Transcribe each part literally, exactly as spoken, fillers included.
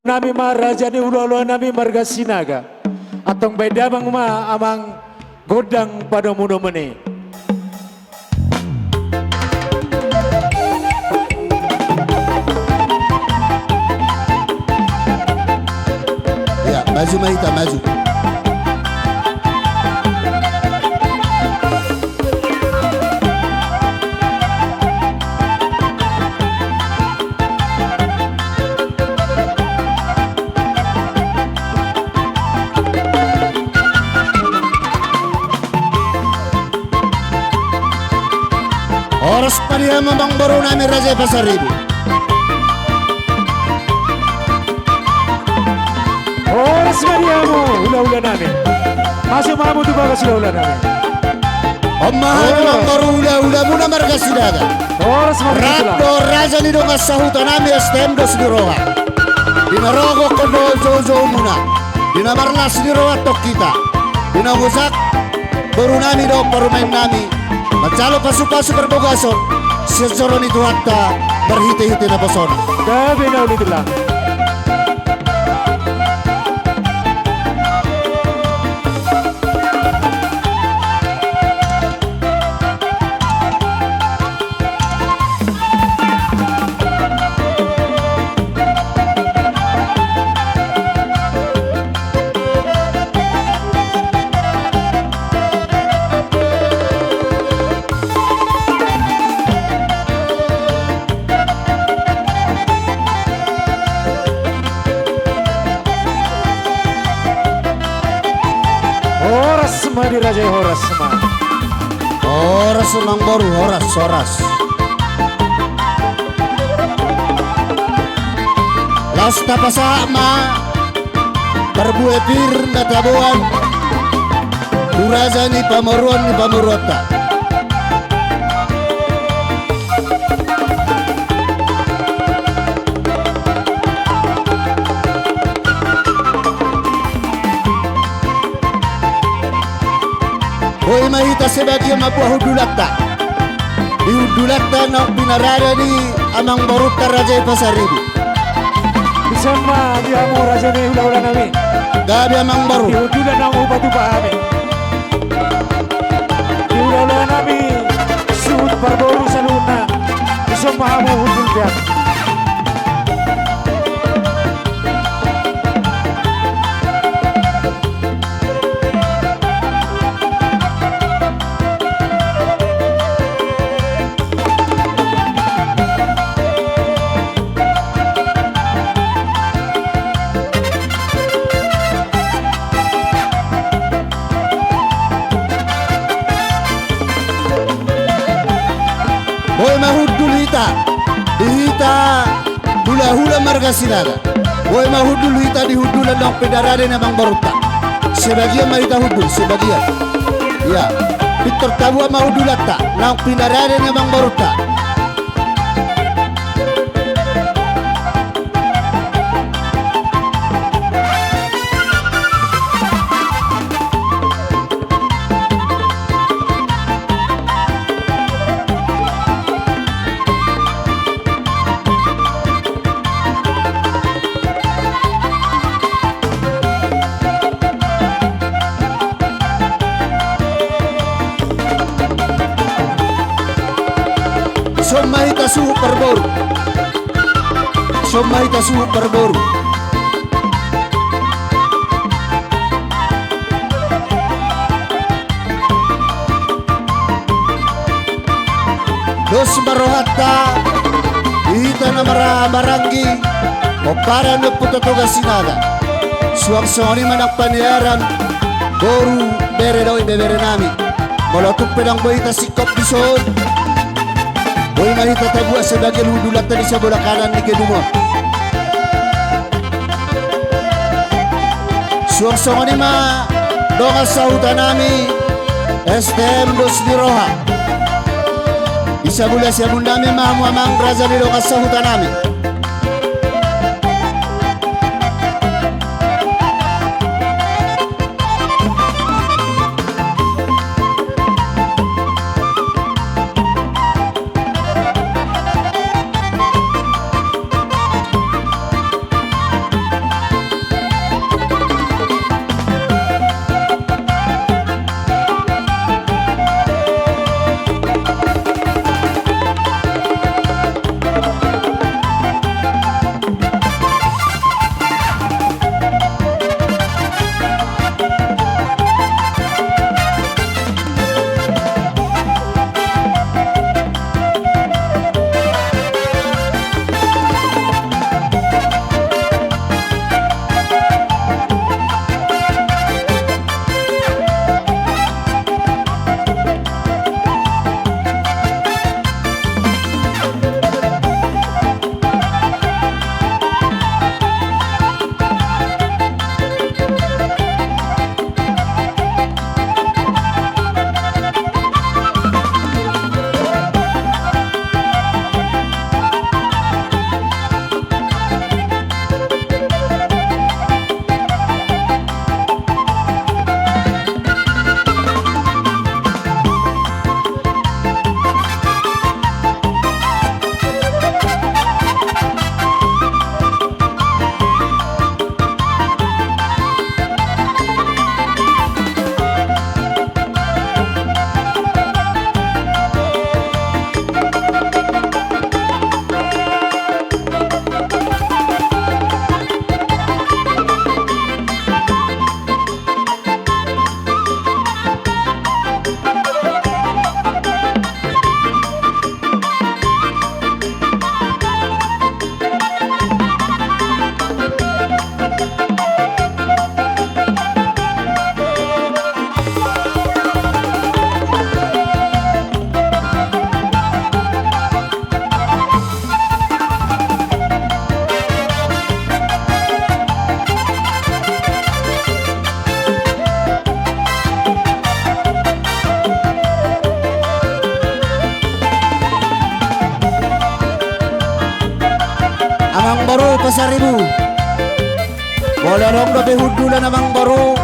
nami ma raja ni hula-hula nami marga Sinaga. Antong bahen damang ma amang gondang panomu-nomu i. Ya, maju ma hita, maju. Horas ma di hamu amangboru nami Raja i Pasaribu. Horas ma di hamu hula-hula nami. Maju ma hamu tu bagas hula-hula nami. On ma hami amangboru hula-hula muna marga Sinaga. Horas ma di hamu. Rap dohot raja ni dongan sahuta nami S T M Dos ni Roha. Di na ro gokhon dohot jou-jou muna. Di na marlas ni roha antong hita. Di na mangojak boru nami dohot parumaen nami. Manjalo pasu-pasu parbagason sian joro ni Tuhanta marhite-hite naposona. Gabe na uli tulang. Horas ma di raja i, horas ma. Horas amangboru, horas, horas. Laos tapasahat ma parbue pir na taboan tu raja ni pamoruon ni pamoruonta. Boi ma hita sebagian mambuat hundulanta. Di hundulanta naung pinarade ni amangborunta Raja i Pasaribu. Dison ma di hamu raja ni hula-hula nami. Gabe amangboru. Di hundulan naung hupatupa hami. Di hula-hula nami suhut parboru saluhutna. Dison ma hamu hundul di hami. Boi ma hundul hita, di hita hula-hula marga Sinaga. Boi ma hundul hita di hundulan naung pinarade ni amangborunta. Sebagian ma hita hundul, sebagian. Ia, pintor tabuat ma hundulanta naung pinarade ni amangborunta. Dison ma hita suhut parboru. Dison ma hita suhut parboru. Dos ma rohanta di hita na mara-, maranggi pomparan ni Ompunta Toga Sinaga. Suang songon i ma nang paniaran boru, bere dohot ibebere nami. Molo tung pe ndang boi hita singkop dison, boi ma hita tabuat sebagian hundulanta di sabola kanan ni gedung on. Suang songon i ma dongan sahuta nami S T M Dos ni Roha. Di sabola siamun nami ma hamu amang raja ni dongan sahuta nami. Ro Pasaribu. Molo adong dope hundulan amangboru,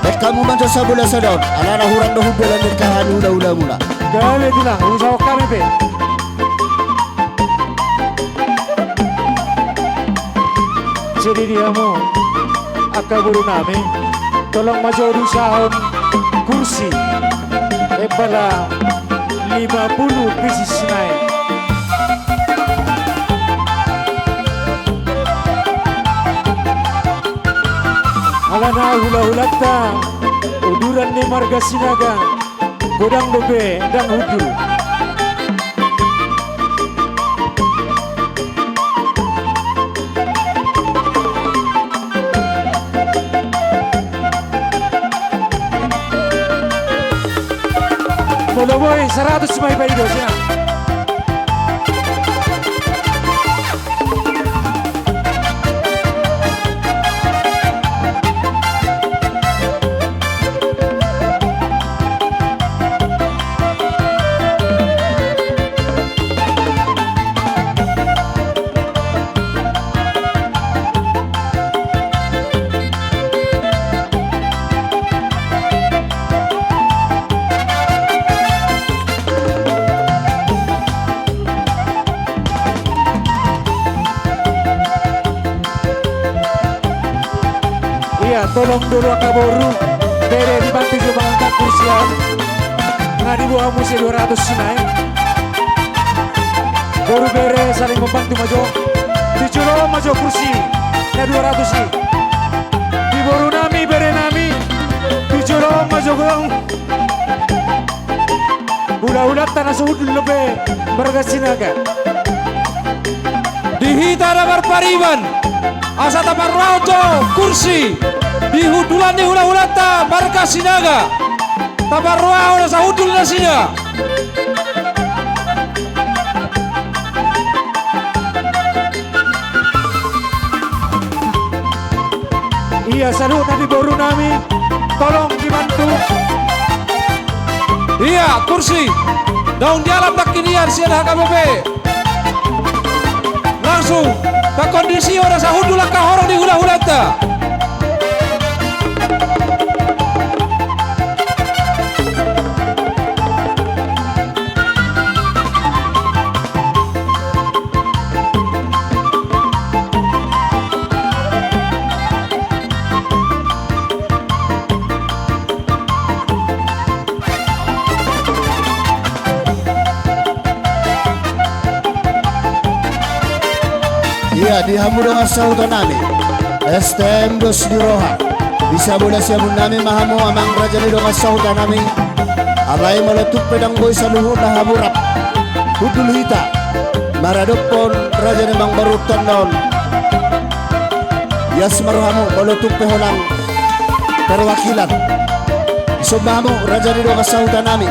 baen hamu ma jo sabula sada on. Alana hurang do hundulan ni angka hami hulahulamuna. Gabe tulang, usaha kami pe. Jadi di hamu angka boru nami, tolong ma jo diusahahon kursi. Embala lima puluh pieces nai. Alana hulahulanta uduran ni marga Sinaga, godang dope ndang hundul. Molo boi saratus ma i paido sina. Ia, tolong do angka boru, bere dibantu jo mangangkat kursi an. Nga diboan muse dua ratus i nai. Boru bere saling membantu ma jo. Dijolo ma jo kursi na dua ratus i. Di boru nami, bere nami, dijolo ma jo godang hulahulanta na so hundul dope marga Sinaga. Di hita na marpariban, asa taparrohahon jo kursi di hundulan ni hulahulanta marga Sinaga. Taparrohahon asa hundul nasida. Ia, saluhutna di boru nami, tolong dibantu. Ia, kursi naung dialap nangkin i sian H K B P. Langsung takondisihon asa hundul angka horong ni hulahulanta. Ia, di hamu dongan sahuta nami, S T M dos di roha. Di sabola siamun nami ma hamu amang raja ni dongan sahuta nami. Alai molo tung pe ndang boi saluhutna hamu rap hundul hita maradophon raja ni amangboru tondon. Ias ma rohamu molo tung pe holan perwakilan. Dison ma hamu raja ni dongan sahuta nami.